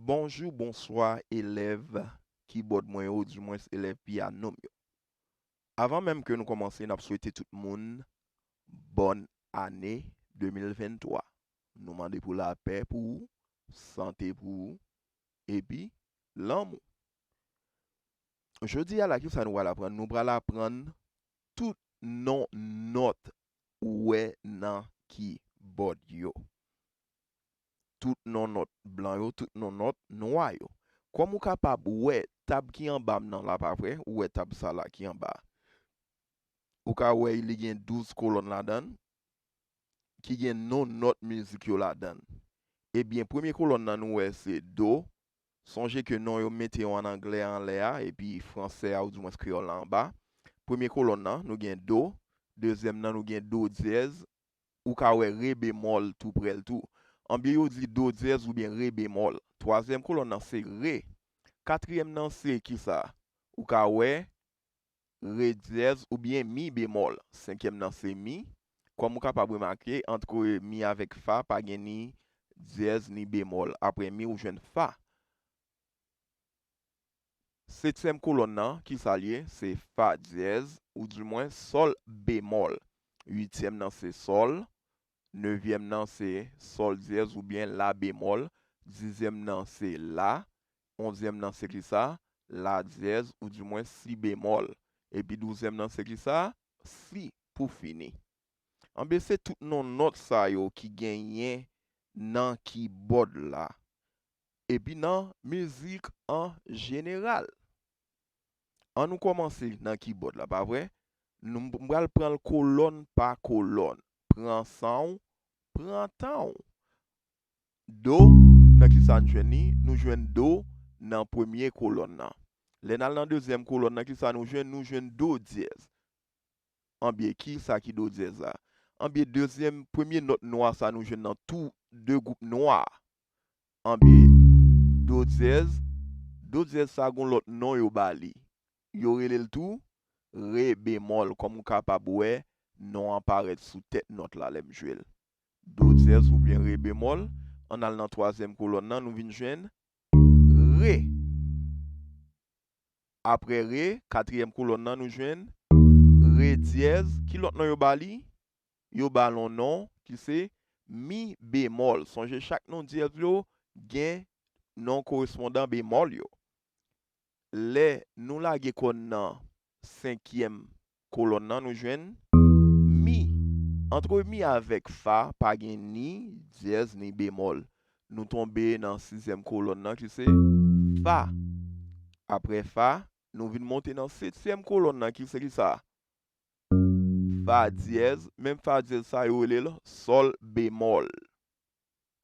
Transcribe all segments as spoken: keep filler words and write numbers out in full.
Bonjou, bonswa, elèv kibòd mwen yo, oudimwens elèv pyanò m yo. Avan menm ke nou kòmanse, n ap swete tout moun bòn ane de mil venntwa. Nou mande pou lapè pou ou, sante pou ou, epi lanmou. Jodi a la, kisa nou pral aprann? Nou pral aprann tout non nòt ou wè nan kibòd yo. Tout non nòt blan yo, tout non nòt nwa yo. Kòm ou kapab wè tab ki anba m nan la, pa vre? Ou wè tab sa la ki anba. Ou ka wè li gen douz kolòn ladan l, ki gen non nòt mizik yo ladan l. Ebyen, premye kolòn nan nou wè se do. Sonje ke non yo mete yo an anglè anlè a, epi fransè a, oudimwens kreyòl la anba. Premye kolòn nan, nou gen do. Dezyèm nan, nou gen do dyèz. Ou ka wè re bemòl tou prè l tou. Anbyen yo di do dyèz oubyen re bemòl. Twazyèm kolòn nan se re. Katriyèm nan se kisa? Ou ka wè re dyèz oubyen mi bemòl. Senkyèm nan se mi. Kòm ou kapab remake, antre mi avèk fa, pa gen ni dyèz ni bemòl. Apre mi, ou jwenn fa. Setyèm kolòn nan, kisa l ye? Se fa dyèz, oudimwens sòl bemòl. Uityèm nan, se sòl. Nevyèm nan, se sòl dyèz oubyen la bemòl. Dizyèm nan, se la. Onzyèm nan, se kisa? La dyèz, oudimwens si bemòl. Epi douzyèm nan, se kisa? Si pou fini. Anbyen, se tout non nòt sa yo ki genyen nan kibòd la. Epi nan mizik an jeneral. Ann nou kòmanse nan kibòd la, pa vre? Nou, m pral pran l kolòn pa kolòn. Pran san w, pran tan w. Do, nan kisa n jwenn li? Nou jwenn do nan premye kolòn nan. Lè n al nan dezyèm kolòn nan, kisa nou jwenn? Nou jwenn do dyèz. Anbyen, kisa ki do dyèz la? Anbyen, dezyèm, premye nòt nwa sa nou jwenn nan tou de gwoup nwa. Anbyen, do dyèz, do dyèz sa gon lòt non yo ba li. Yo rele l tou re bemòl, kòm ou kapab wè, non an parèt sou tèt nòt la lè m jwe l. Do dyèz oubyen re bemòl, ann al nan twazyèm kolòn nan, nou vin jwenn re. Apre re, katriyèm kolòn nan, nou jwenn re dyèz. Ki lòt non yo ba li? Yo ba l yon non ki se mi bemòl. Sonje, chak non dyèz yo gen non korespondan bemòl yo. Lè nou lage kò n nan senkyèm kolòn nan, nou jwenn mi. Antre mi avèk fa, pa gen ni dyèz ni bemòl. Nou tonbe nan sizyèm kolòn nan ki se fa. Apre fa, nou vin monte nan setyèm kolòn nan ki se kisa? Fa dyèz. Menm fa dyèz sa yo rele l sòl bemòl.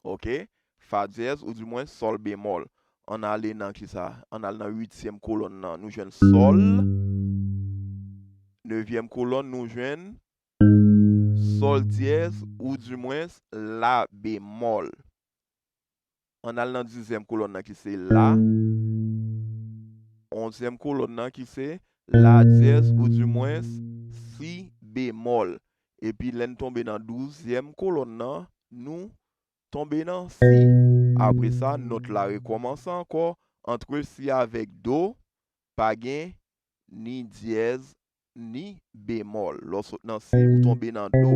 Oke? Fa dyèz oudimwens sòl bemòl. Ann ale nan kisa? Ann al nan uityèm kolòn nan. Nou jwenn sòl. Nevyèm kolòn, nou jwenn sòl dyèz oudimwens la bemòl. Ann al nan dizyèm kolòn nan ki se la. Onzyèm kolòn nan ki se la dyèz oudimwens si bemòl. Epi lè n tonbe nan douzyèm kolòn nan, nou tonbe nan si. Apre sa, nòt la rekòmanse ankò antre si avèk do, pa gen ni dyèz ni bemòl. Lè w sot nan si, ou tonbe nan do.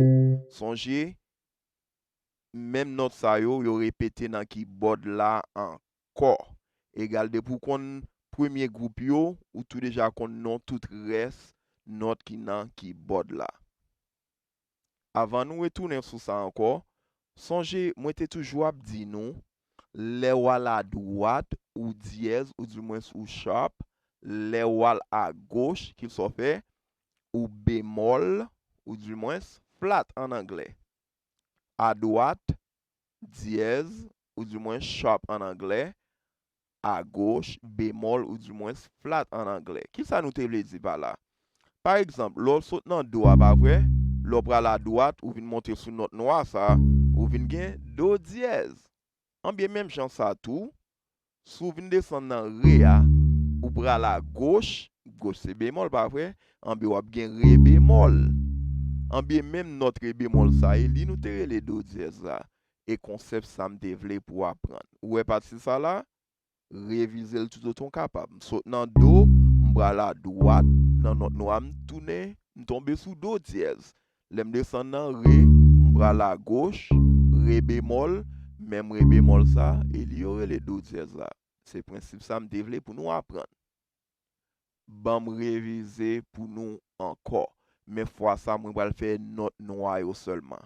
Sonje, menm nòt sa yo, yo repete nan kibòd la ankò. Egal, depi w konn premye gwoup yo, ou tou deja konn non tout rès nòt ki nan kibòd la. Avan nou retounen sou sa ankò, sonje mwen te toujou ap di nou, lè w al adwat, ou dyèz, oudimwens ou sharp, lè w al agoch, ki sa w fè, ou bemòl, oudimwens flat ann anglè. Adwat, dyèz, oudimwens sharp ann anglè, agoch, bemòl, oudimwens flat ann anglè. Kisa nou te vle di pa la? Pa egzanp, lè w sot nan do a, pa vre? Lè w pral adwat, ou vin monte sou nòt nwa sa, ou vin gen do dyèz. Anbyen, menm jan sa tou, si w vin desann nan re a, ou pral agoch, goch se bemòl, pa vre? Anbyen, w ap gen re bemòl. Anbyen, menm nòt re bemòl sa, e li nou te rele do dyèz la. E konsèp sa m te vle pou w aprann. Ou wè pati sa la? Revize l toutotan w kapab. M sot nan do, m pral adwat nan nòt nwa, m tounen, m tonbe sou do dyèz. Lè m desann nan re, m pral agoch, re bemòl, menm re bemòl sa, e li yo rele do dyèz la. Se prensip sa m te vle pou nou aprann. Ban m revize pou nou ankò. Men fwa sa, mwen pral fè nòt nwa yo sèlman.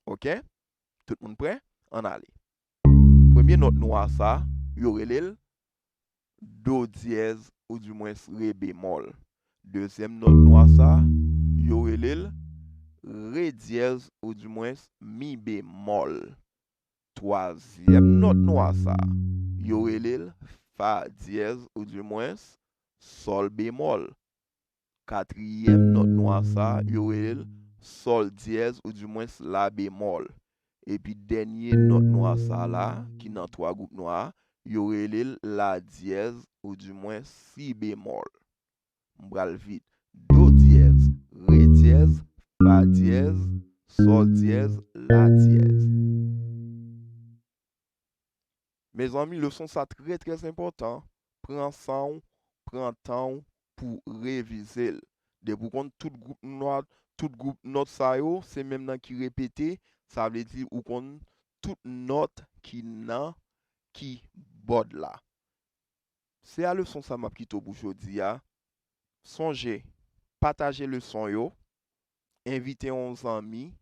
Oke? Tout moun prè? Ann ale. Premye nòt nwa sa, yo rele l do dyèz oudimwens re bemòl. Dezyèm nòt nwa sa, yo rele l re dyèz oudimwens mi bemòl. Twazyèm nòt nwa sa, yo rele l fa dyèz oudimwens sòl bemòl. Katriyèm nòt nwa sa, yo rele l sòl dyèz oudimwens la bemòl. Epi dènye nòt nwa sa la, ki nan twa gwoup nwa a, yo rele l la dyèz oudimwens si bemòl. M pral vit. Do dyèz, re dyèz, fa dyèz, sòl dyèz, la dyèz. Mezanmi, leson sa trè, trè enpòtan. Pran san w, pran tan w pou revize l. Depi w konn tout gwoup nòt, tout gwoup nòt sa yo, se menm nan ki repete, sa vle di ou konn tout nòt ki nan kibòd la. Se a leson sa m ap kite w pou jodi a. Sonje, pataje leson yo, envite yon zanmi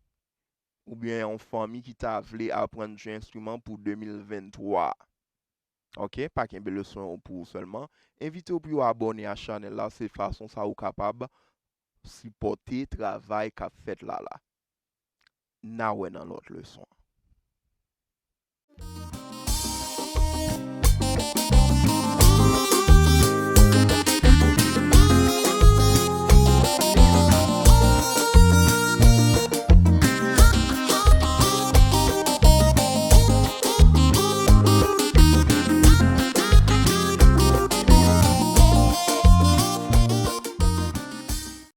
oubyen yon fanmi ki ta vle aprann jwe enstriman pou de mil venntwa. Oke, pa kenbe leson yo pou ou sèlman. Envite yo pou yo abòne a chanèl la, se fason sa ou kapab sipòte travay k ap fèt la la. N a wè nan lòt leson.